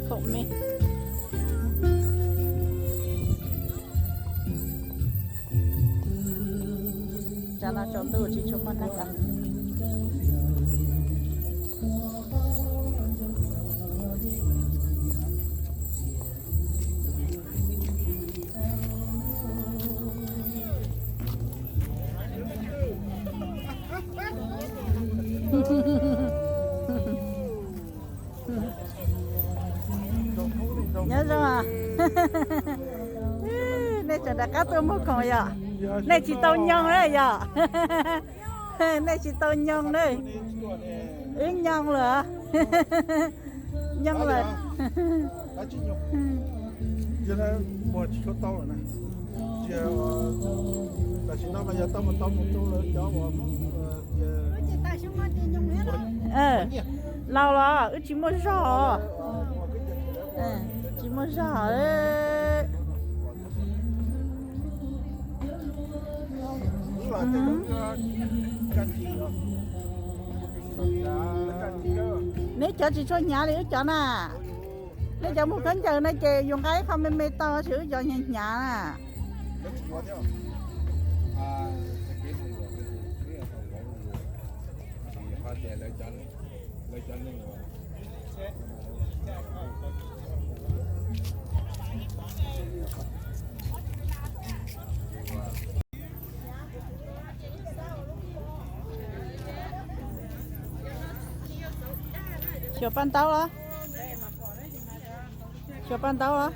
Khoom me. Tsam no tsaus ntuj tsis tshua muaj neeg lawm. Nyob zoo, nej tseem rov qab tuaj muag khoom yom? Nej tsis tau nyoog na yom? Nej tsis tau nyoog na. Wb nyoog lawm. Nyoog lawm. Laus los wb tsis muaj zog. Tsis muaj zog. Neb cov tsis tshua hnyav li wb cov na. Neb cov mus khaub ncaws no ces yus nqa ib qho me me tau, tab sis wb cov hnyav hnyav na. Xyuas paj ntaub los? Xyuas paj ntaub los?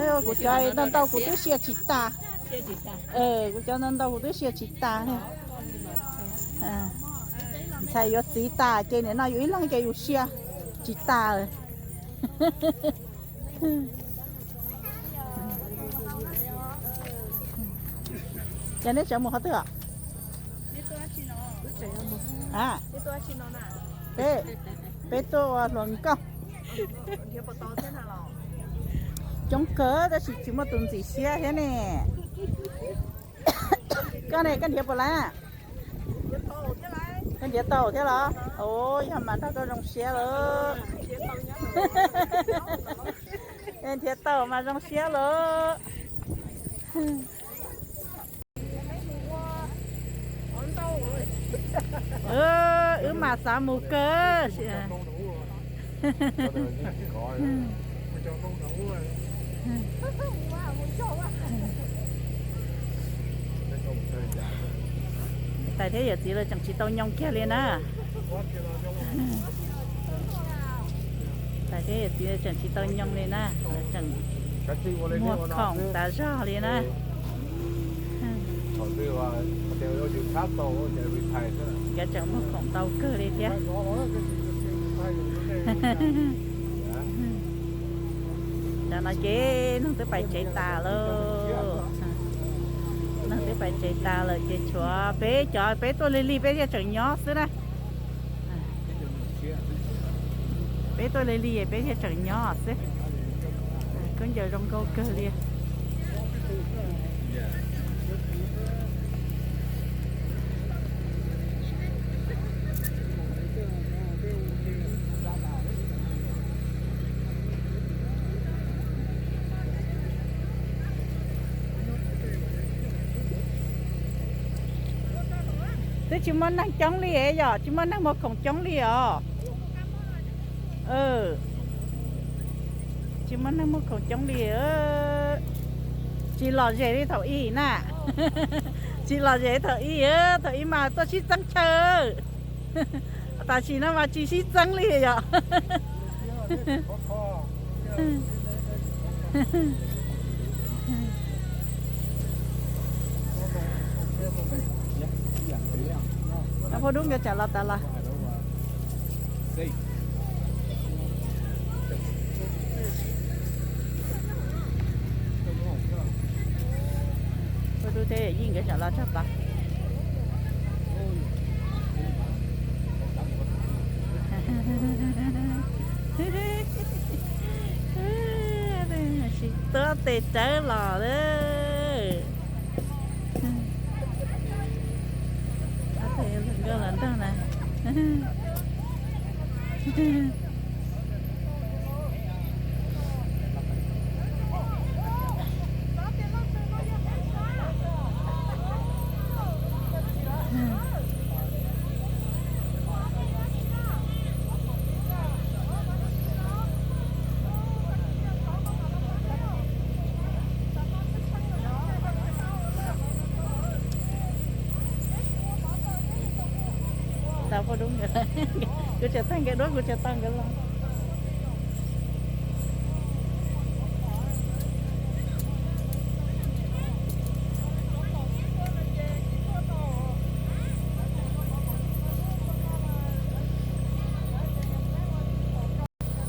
Yog, kuv cov ntau ntau kuv twb sia tsis tas. Kuv cov ntau ntau kuv twb sia tsis tas. Ntxhais yuav txiv tas ces nim no yus ib leeg ces yus sia tsis tas lawm. Ces neb tseem mus qhov twg os? Peb, peb tuaj ua hluas nkauj. Coob kawg tab sis tsis muaj tus ntxim siab thiab ne. Koj ne, koj nrhiav puas lawm na? Koj nrhiav tau thiab los? Ua, yog mas nrog koj zoo siab lawm. Nrhiav tau mas zoo siab lawm. Wb mas xav mus kawg. Tais thiab yawm txiv lawv tseem tsis tau nyoog kiag li na. Tais thiab yawm txiv lawv tseem tsis tau nyoog li na, lawv tseem muag khoom tas zog li na. Nkawd tseem muag khoom tau kawg li thiab. Tam no ces neeg twb pais tsev tas lawm. Neeg twb pais tsev tas lawm ces tshuav peb cov, peb tuaj lig lig peb thiaj tseem nyob xwb na. Peb tuaj lig lig peb thiaj tseem nyob xwb. Khaub ncaws zoo nkauj kawg li. Twb tsis muaj neeg coob li yom, tsis muaj neeg muag khoom coob li os. Tsis muaj neeg muag khoom coob li. Tsis lom zem li thaum ub na. Tsis lom zem li thaum ub, thaum ub mas tuaj sib txeeb chaw. Tam sim no mas tsis sib txeeb li yom. Pab dub nkawd tsam los tas los? Pab dub thiab yawm yij nkawd tsam los tag pas. Sib tuav tes rawv los lawm. Tau poj dub nkawd, kuv tsis tau nkawd duab, kuv tsis tau nkawd los.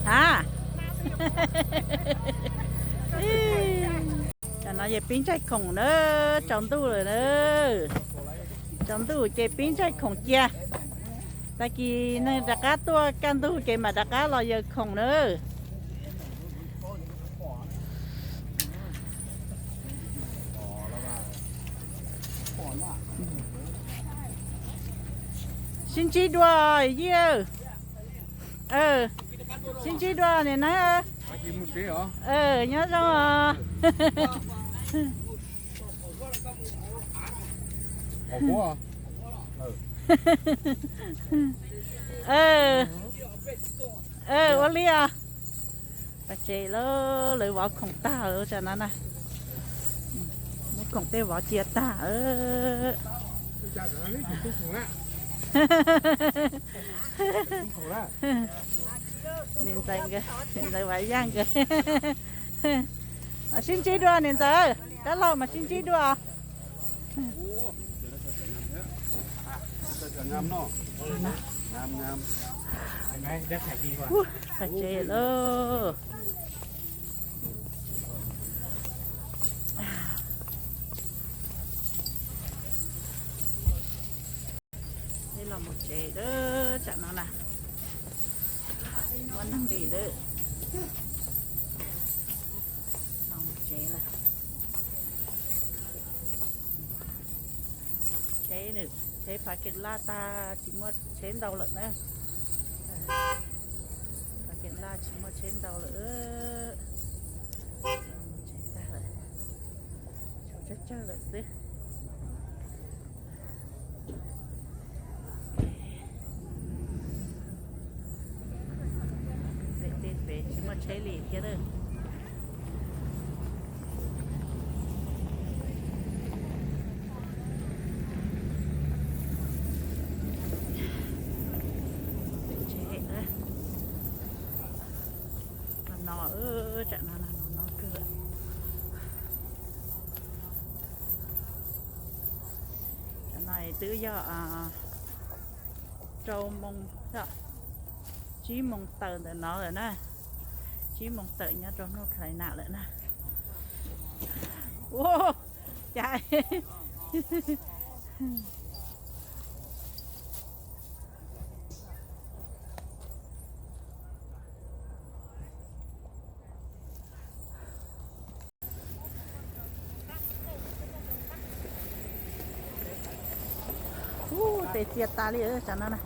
A, tam no ces pib ntsaig khoom na, tsaus ntuj lawm na. Tsaus ntuj ces pib ntsaig khoom cia. Tag kis neeg rov qab tuaj kaj ntug ces mam rov qab los yaws khoom na. Sib ntsib dua Yij. Sib ntsib dua niam neeb. Nyob zoo os. Ua li os. Pas tsev lawm, lawv vov khoom tag lawm tsam no na. Muab khoom tej vov cia tag. Niam ntxawm nkawd, niam ntxawm Vam Yaj nkawd. Mas sib ntsib dua niam ntxawm, rov los mas sib ntsib dua. Pas tsev lawm. Peb los mus tsev lawm tsam no na. Muaj neeg li lawm. Los mus tsev lawm. Tsheb, tsheb phav kees laj tag tsis muaj tsheb ntau lawm na. Phav kees laj tsis muaj tsheb ntau lawm. Tsev tag lawm, tshuav tsawg tsawg lawm xwb. Tej pem tsis muaj tsheb li thiab lawm. Tsev no, tsam no no no kawg lawm. Tsam no twb yog rau moos, tsib moos tawm ntawm no lawm na. Tsib moos tawm nyob rau North Carolina lawm na. Ua cas Ub, tes txias tas li tsam no na.